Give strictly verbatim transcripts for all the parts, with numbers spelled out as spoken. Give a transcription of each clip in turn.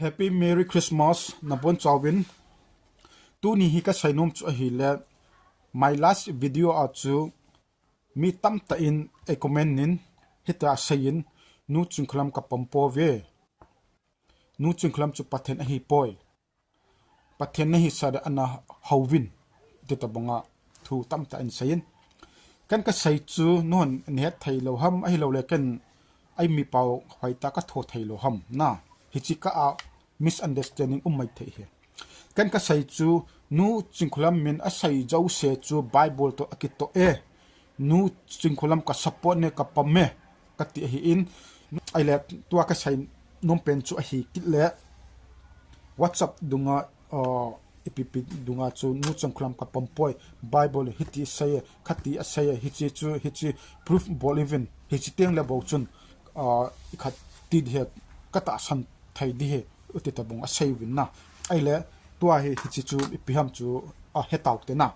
Happy Merry Christmas, nabonchauvin. Tuni hi kasei nom chu ahile, my last video a chu mi tamtah in ei comment in, hitia aseiyin, Nu Chingkholam kapom pouve. Nu Chingkholam chu Pathen ahipoi. Pathen nahisah le ana houvin, ti tobanga thu tamtah in seiyin. Ken kasei chu nahon nahet thei lou ham, ahilouleh ken ei mipao hoitah katho thei lou ham, na. Hiche kah a misunderstanding um maithei ahi. Ken kasei chu Nu Chingkholam min asei jouse chu Bible toh akitoh e. Nu Chingkholam ka support e, kapom e, kati ahin. Ahile tua kasei nom pen chu ahi kit le, WhatsApp dunga, uh, ipi ipi dunga chu Nu Chingkholam kapom poi, Bible hiti asei e, khati asei e, hiche chu, hiche proof bol uvin, hiche teng le bou chun, uh, ikhat ti ding ahi, katahsan thei ding ahi, ti tobang aseiuvin, na. Ahile tua hi hiche chu ipi ham chu ahe taute, na.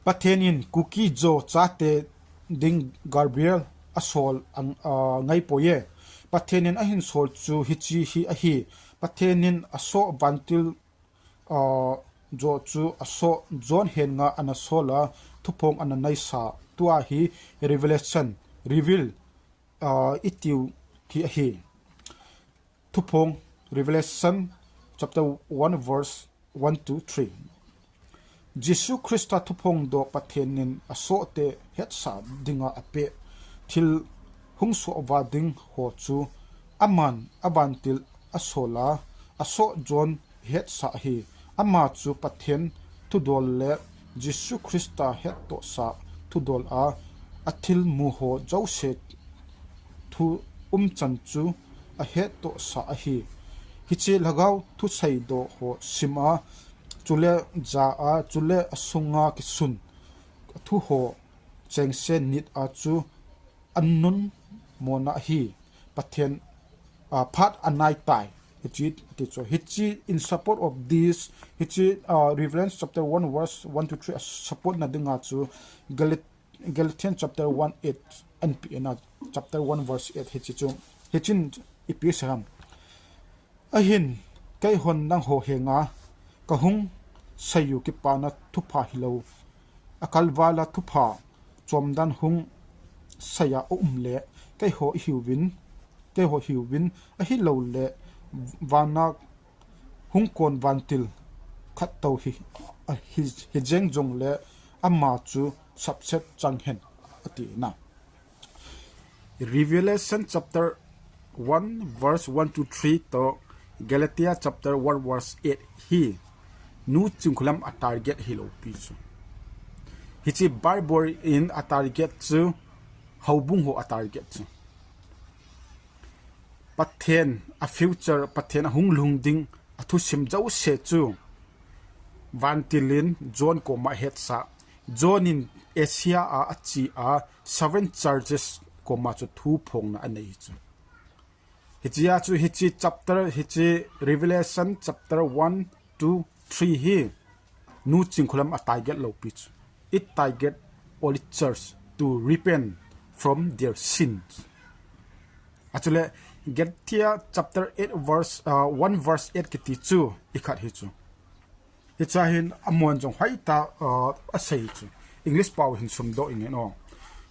Pathen in Kuki-Zo chate ding Gabriel asol ang, a, ngaipoi e. Pathen in ahin sol chu hiche hi ahi. Pathen in asoh vantil, a, Zo chu asoh John henga ana sol a, thuphong ana neisa. Tua hi Revelation, reveal, a, itiu hi ahi. Thuphong, Revelation chapter one verse one to three. Jesu Christa thuphong doh Pathen in asohte hetsah dinga apeh thil hung soh uva ding ho chu aman avantil asol a, asoh John hetsah ahi. Ama chu Pathen thudol le Jesu Christa hettohsah thudol a, athilmu ho jouse thu umchan chu ahettohsah ahi. Hiche lhagao thusei doh ho sim a, chule ja a, chule asunga kisun thu ho chengse nit a chu anun mona ahi. Pathen, ah, phat anaitai. Hiche, hiche chu, hiche in support of this, hiche, ah, Revelation chapter one verse one to three a support na dinga chu Galat-, Galatians chapter one eight, N P N a chapter one verse eight hiche chu, hichin ipi asei ham. Ahin, keihon nangho henga kahung seiyu kipana thupha hilou, akalvala thupha chomdan hung seiya aum le, keiho ihiuvin, keiho hiuvin, ahilouleh vana hung kon vantil khat tou hi, a, hi, hijeng jongle ama chu sapset chang hen, ati na. Revelation chapter one verse one to three to Galatia chapter one verse eight hi Nu Chingkholam a target hilou pi chu. Hiche Bible in a target chu houbung ho a target chu. Pathen a future, Pathen ahung lhung ding a thusim jouse chu vantil in John koma ahetsah. John in Asia a ache a seven churches koma chu thuphongna anei chu. Hichea chu hiche chapter, hiche Revelation chapter one, two, three hi Nu Chingkholam a target lou pi chu. It target only church to repent from their sins. Achule Galatia chapter eight verse, uh, one verse eight kiti chu ikhat hi chu. Hicha hin amon jong hoitah, uh, asei chu. English pao hin sumdoh inge no.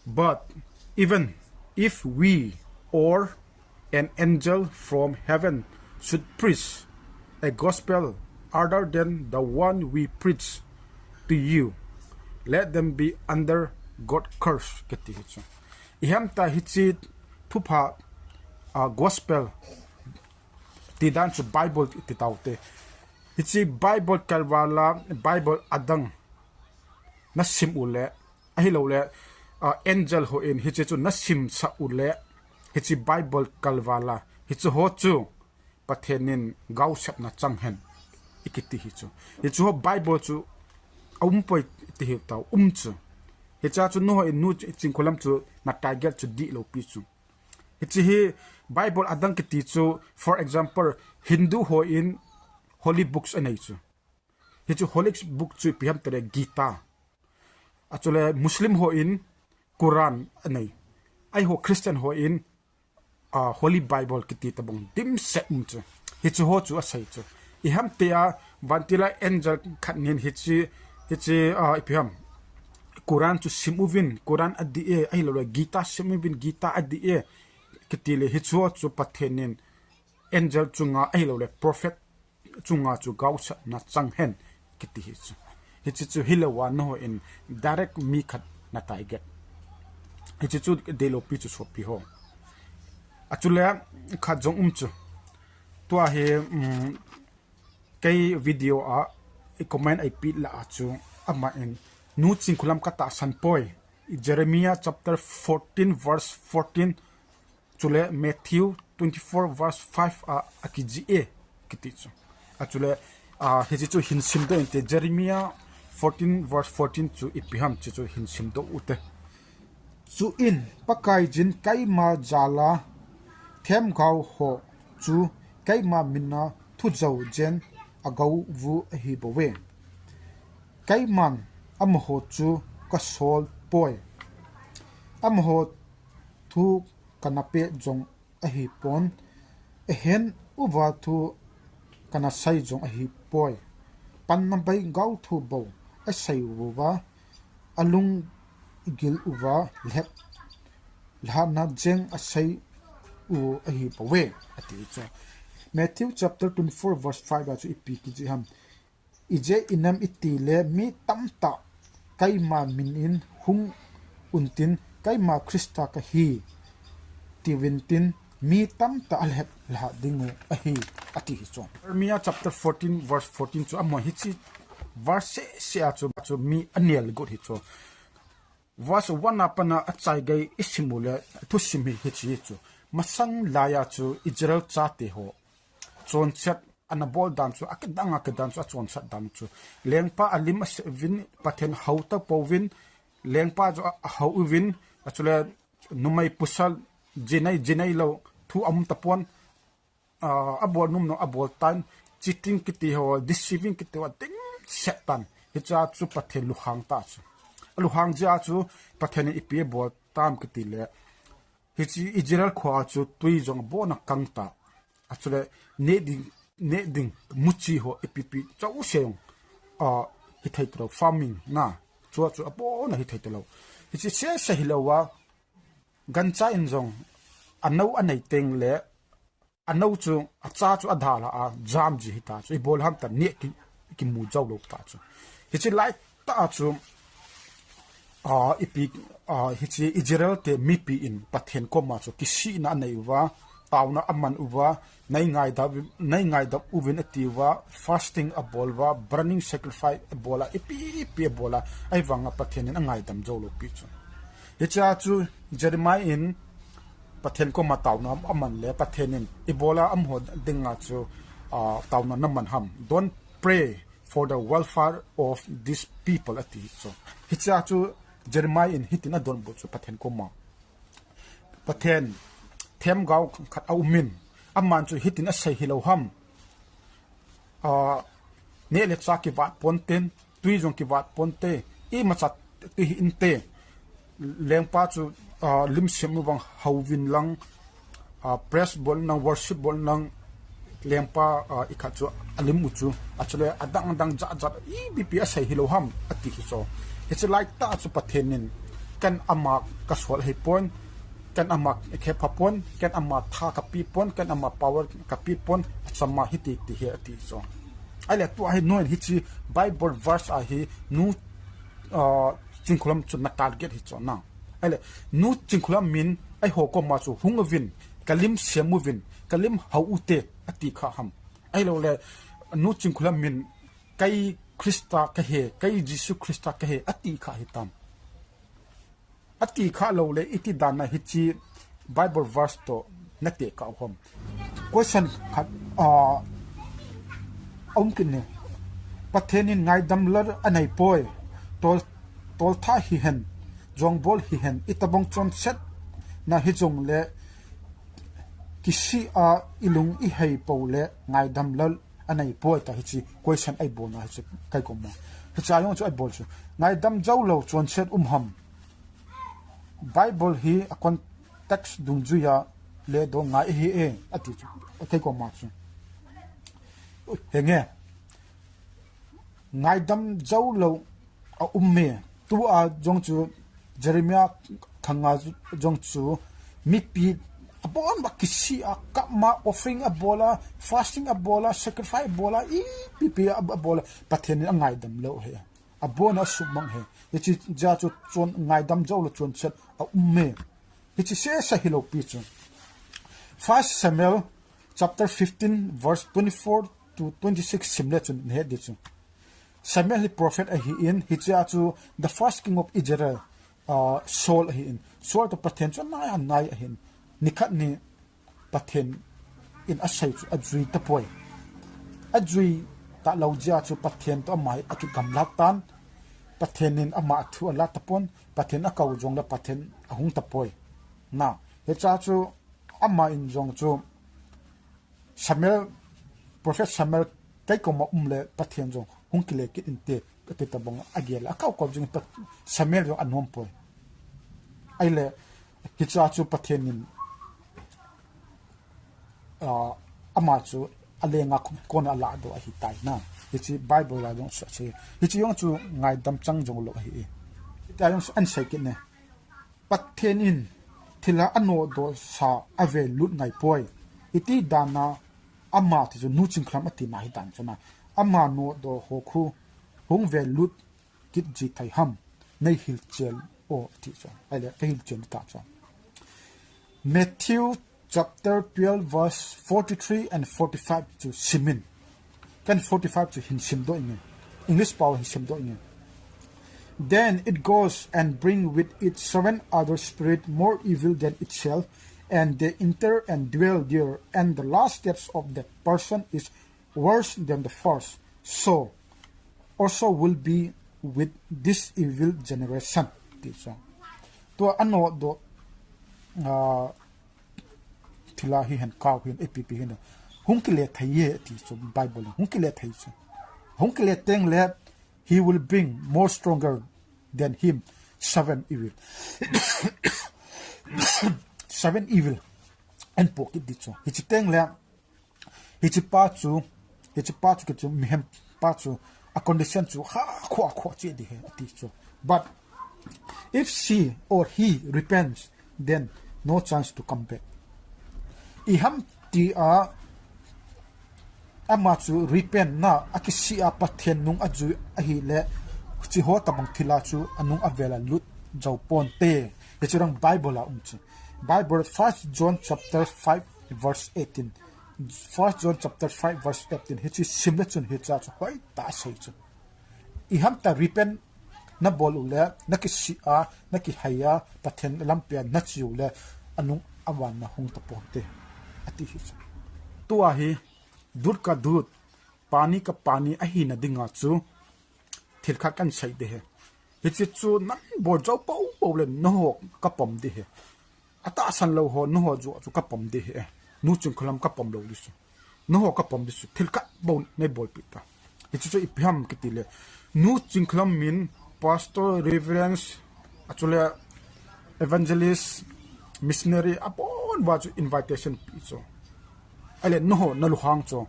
But even if we or an angel from heaven should preach a gospel other than the one we preach to you, let them be under God curse, kiti hi chu. Ihamta hiche thupha, uh, gospel ti dan chu Bible ti taute. Hiche Bible kalvala, Bible adang nasim u le, ahilouleh, uh, angel hon hiche chu nasimsah u le, hiche Bible kalvala, hiche ho chu Pathen in gaosapna chang hen, ikiti hi chu. Hiche ho Bible chu aumpoi ti hi tao, um chu. Hicha chu nangho in Nu Chingkholam chu na target chu dihlou pi chu. Hiche hi Bible adang kiti chu, for example, Hindu hon holy books anei chu. Hiche holy book chu ipi ham tile Gita. Achule Muslim hon Quran anei. Eiho Christian hon, ah, Holy Bible kiti tobang dimset um chu. Hichu ho chu asei chu. Iham tia vantil a angel khat nin hichi, hichi, ah, ipi ham. Quran chu sim uvin, Quran adih e, ahilouleh Gita sim uvin, Gita adih e, kiti le hichu ho chu Pathen in angel chunga ahilouleh prophet chunga chu gaosatna chang hen kiti hi chu. Hichi chu hilou a nahon direct mi khat na target. Hichi chu deiloupi chu sopi ho. Achule khat jong um chu. Tua hi, um, kei video a i comment eipeh la a chu aman Nu Chingkhulam katahsan poi. Jeremiah chapter fourteen verse fourteen. Chule Matthew twenty-four verse five a, akijih e, kiti chu. Achule, ah, hichi chu hin simdoh inte, Jeremiah fourteen verse fourteen chu ipi ham hichi chu hin simdoh ute. Chuin Pakaiyin keima jal a themgao ho chu keima min a thu jou jen agou u ahi bouve. Keiman amaho chu kasol poi. Amaho thu kana peh jong ahi pon, ahen uva thu kana sei jong ahi poi. Panna bei gao thu bou asei uva, alung gil uva lhep lhana jeng asei u ahi bouve, ati chu. Matthew chapter twenty-four verse five a chu ipi kijih ham. Ijeh inem itile mi tamtah keima min in hung untin, keima Christa kahi, tiuvin tin, mi tamtah alhep lha dingu ahi, ati hi chu. Jeremiah chapter fourteen verse fourteen chu aman hichi verse sese a chu, chu mi anel got hi chu. Verse one a pat a achaigei isim u le thusim hi hichi hi chu. Masang laiya chu Israel chate ho chonset ana bol dan chu, akidang akidang chu, achonset dan chu. Lengpa alim asevin, Pathen hou tapouvin, lengpa chu a, ahou uvin, achule numei pasal jinei, jinei lou, thu aum tapon, ah, abol nom nom abol tan, cheating kiti ho, deceiving kiti ho, ading set tan. Hicha chu Pathen lunghang ta chu. Alunghang jia chu Pathen in ipi abol tam kiti le. Hichi Israel khoa chu tui jong abon a kang ta. Achule neh ding, neh ding muchi ho ipi pi chau se jong, ah, hithei talou, farming na. Chua chu abon a hithei talou. Hichi sese hilou a, gancha in jong anou anei teng le, anou chu, acha chu adalha a, jam ji hita chu, ibol ham ta neh ki, kimu jou lou ta chu. Hichi lai ta chu, ah, ipi, ah, hichi Israel te mipi in Pathen koma chu kisihna anei uva, taona aman uva, nei ngaidam, nei ngaidam uvin ati uva, fasting abol uva, burning sacrifice abol a, ipi, ipi abol a, ahivanga Pathen in angaidam jou lou pi chu. Hicha chu Jeremiah in Pathen koma taona aman le, Pathen in ibola amaho dinga chu, ah, taona naman ham. Don't pray for the welfare of these people, ati chu. Hicha chu Jeremiah in hitin adonbut chu Pathen koma. Pathen, themgao khat aumin, aman chu hitin asei hilou ham. Ah, neh le chah kivat ponte, tui jong kivat ponte, imacha ti hih inte. Lengpa chu, ah, lim sem uvin hou uvin lang, ah, praise bol nang, worship bol nang, lengpa, ah, ikhat chu alim u chu, achule adang adang jat jat, ipi pi asei hilou ham, ati hi chu. Hichi lai ta chu Pathen in, ken ama kasol ahi pon, ken ama khepha pon, ken ama tha kape pon, ken ama power kape pon, achama hiti ti hi ati chu. Ahile tua hi nangin hichi Bible verse a hi Nu, ah, Chingkhulam chu na target hi chu na. Ahile Nu Chingkhulam min eiho koma chu hung uvin, kalim sem uvin, kalim hou ute ati kha ham. Ahilouleh Nu Chingkhulam min kei Christa kahi, kei Jesu Christa kahi ati kha hitam. Ati kha louleh iti dan a hichi Bible verse toh na tekah u ham. Question khat, ah, aum kit ne. Pathen in ngaidam lal anei poi. Tol, toltha hihen, jongbol hihen, itobang chonsetna hijongle kisih a ilung ihei pou le ngaidam lal anei poi ta hichi question eibolna hichi kei koma. Hicha jong chu eibol chu. Ngaidam jou lou chonset um ham. Bible hi a context dungjuia le dong ngai ahi e, ati chu. Kei koma chu. Henge, ngaidam jou lou a um e. Tua jong chu Jeremiah khanga jong chu mipi abon ba kisih a, kap ma offering abol a, fasting abol a, sacrifice abol a, ipi pi abol a, Pathen in angaidam lou ahi. Abon a asumang ahi. Hiche jeh a chu chun ngaidam jou lou chun chet a um e. Hiche seh seh hilou pi chu. First Samuel chapter fifteen, verse twenty-four to twenty-six sim le chun nahet ding chu. Samuel hi prophet ahin, hiche a chu the first king of Israel, uh, Saul ahin. Saul toh Pathen chu anai anai ahin. Nikhat ni Pathen in asei chu ajui tapoi. Ajui talou jeh a chu Pathen toh ama hi akigamlat tan. Pathen in ama thu alah tapon. Pathen akou jong le Pathen ahung tapoi. Na, hiche a chu ama in jong chu Samuel, prophet Samuel kei koma um le Pathen jong hung kile kit inte, ati tabang agel a, akou kou jing Pat-, Samuel jong anom poi. Ahile, hiche a chu Pathen in, ah, ama chu alenga kona alah doh ahitai na. Hiche Bible a jong asei. Hiche jong chu ngaidam chang jou lou ahi. Hitia jong asei kit ne. Pathen in thilha anodoh sa avel lut ngai poi. Iti dan a ama ti chu Nu Chingkhulam ati na hi dan chu na. Ama nodoh ho khu hung vel lut kit ji thei ham. Nei hilchen o ti chu. Ahile, ka hilchen ta chu. Matthew chapter twelve, verse forty-three and forty-five chu sim in. Ken forty-five chu hin sim doh inge. English pao hin sim doh inge. Then it goes and bring with it seven other spirits more evil than itself, and they enter and dwell there, and the last death of that person is worse than the first. So also will be with this evil generation. Ti chu. Tua anodoh, ah, thilha hihen, kau hihen, ipi pi hihen, hung kile thei e ti chu Bible in. Hung kile thei chu. Hung kile teng le, he will bring more stronger than him seven evil. Seven evil. Ahin po kit ding chu. Hiche teng le, hiche pa chu, hiche pa chu, hiche mihem pa chu, a condition chu, ha, kho, kho che ding ahi, ati chu. But if she or he repents, then no chance to come back. Iham ti a, ama chu repent na, akisih a Pathen nung ajui ahile, hiche ho tabang thilha chu anung avel a lut jou ponte. Hiche dang Bible a um chu. Bible, First John chapter five, verse eighteen. First John chapter five, verse eighteen. Hiche sim le chun hiche chu hoitah a asei chu. Iham ti a repent nabol u le, nakisih a, nakihai a, Pathen lampi a nache u le, anung avan na hung taponte. Ati hi chu. Tua hi, दूध का दूध, पानी का पानी ahina dinga chu, thil khat kahin sei ding ahi. Hiche chu nabol jou popo le nangho kapom ding ahi. Atahsan lou ho, nangho joh chu kapom ding ahi. Nu Chingkhulam kapom lou ding chu. Nangho kapom ding chu. Thil khat bou neibolpeh ta. Hiche chu ipi ham kiti le, Nu Chingkhulam min, pastor, reverend, achule evangelist, missionary, abon uva chu invitation pe chu. Ahile nangho nalunghang chu.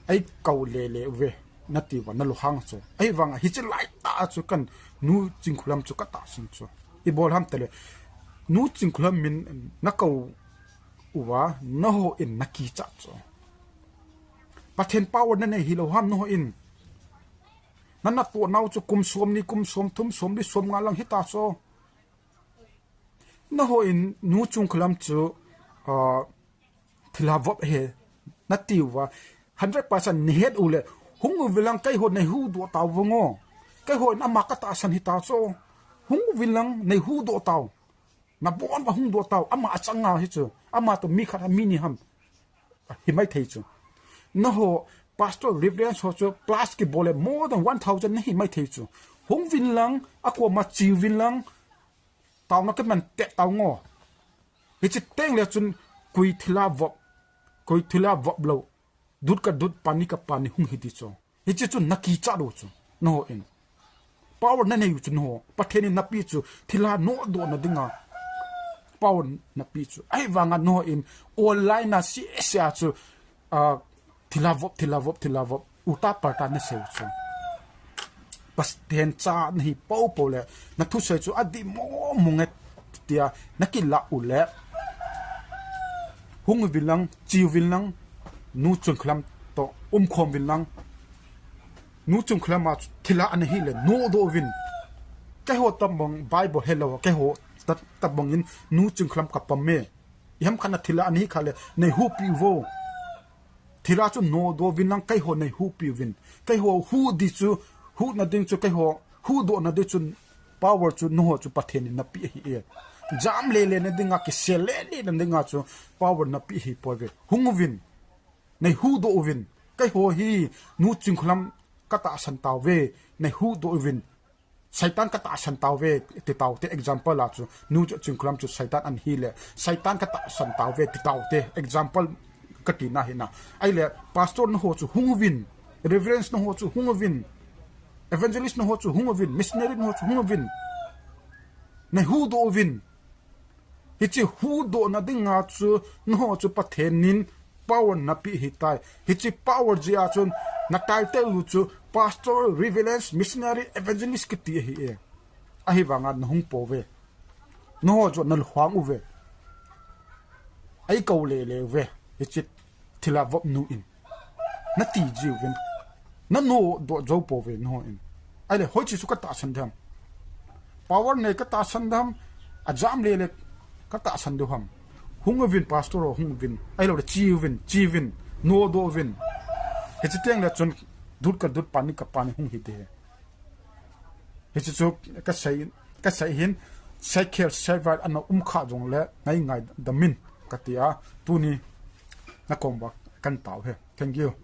Eikou lele uve. Nati uva nalunghang chu. Ahivanga hiche laitah a chu kan Nu Chingkhulam chu katahsan chu. Ibol ham tile, Nu Chingkhulam min nakou uva, nangho in nakichat chu. Pathen power nanei hilou ham nangho in. Nanatoh nau chu kum somni, kum somthum, somli, somnga lang hita chu. Nangho in Nu Chingkhulam chu, ah, thilha vop ahi, nati uva, hundred percent nahet u le, hung uvin lang keiho neihuhdoh tauvinge. Keiho in ama katahsan hita chu. Hung uvin lang neihuhdoh tau. Nabon uva hungdoh tau. Ama achanga hi chu. Ama toh mi khat ham mi ni ham. Hi maithei chu. Nangho pastor, reverend ho chu plus kibol le more than one thousand nahi maithei chu. Hung uvin lang, akoma che uvin lang. Taona kaman teh tauvin. Hiche teng le chun koi thilha vop, koi thilha vop lou. दूध का दूध, पानी का पानी hung hi ding chu. Hiche chu nakichat u chu. Nangho in. Power nanei u chu nangho. Pathen in napeh chu. Thilha nodohna dinga. Power napeh chu. Ahivanga nangho in. Online a sese a chu. Ah, Thilha vop, thilha vop, thilha vop. Ulta palta nasei u chu. Pathen cha nahi popo le, nathusei chu adih mong mong e tia, nakilah u le. Hung uvin lang, che uvin lang, Nu Chungkhalam toh umkhom uvin lang. Nu Chungkhalam a chu thilha ana hih le, nodoh uvin. Keiho tabang Bible helou, keiho ta-, tabang in Nu Chungkhalam kapom e. Iham khat na thilha ana hih kha le, nei huhpi uvo. Thilha chu nodoh uvin lang keiho nei huhpi uvin. Keiho huh ding chu, huhna ding chu keiho, huhdohna ding chu power chu nangho chu Pathen in napeh ahi e. Jam lele na dinga, kisel lele na dinga chu power napeh ahi poi ve. Hung uvin. Nei huhdoh uvin. Keiho hi Nu Chungkhalam katahsan tauve. Nei huhdoh uvin. Satan katahsan tauve, ti taute, example a chu, Nu Chungkhalam chu Satan ana hih le, Satan katahsan tauve, ti taute, example kati na hi na. Ahile, pastor nangho chu hung uvin, reverend nangho chu hung uvin, evangelist nangho chu hung uvin, missionary nangho chu hung uvin. Nei huhdoh uvin. Hiche huhdohna dinga chu, nangho chu Pathen in power napeh ahitai. Hiche power jeh a chun, na title u chu pastor, reverend, missionary, evangelist kiti ahi e. Ahivanga nahung pouve. Nangho chu nalhang uve. Eikou lele uve. Hiche thilha vop nu in. Nati jiuvin. Nanodoh jou pouve nangho in. Ahile, hoiche chu katahsan dem. Power nei katahsan dem. Ajam lele katahsan diu ham. Hung uvin, pastor ho, hung uvin. Ahilou le, che uvin, che uvin. Nodoh uvin. Hiche teng le chun, dut ka dut, pani ka pani hung hite. Hiche chu kasei, kasei hin, seikhel seivai ana um kha jongle, ngai ngaidam in, kati a, tuni nakom uva kan tao e. Thank you.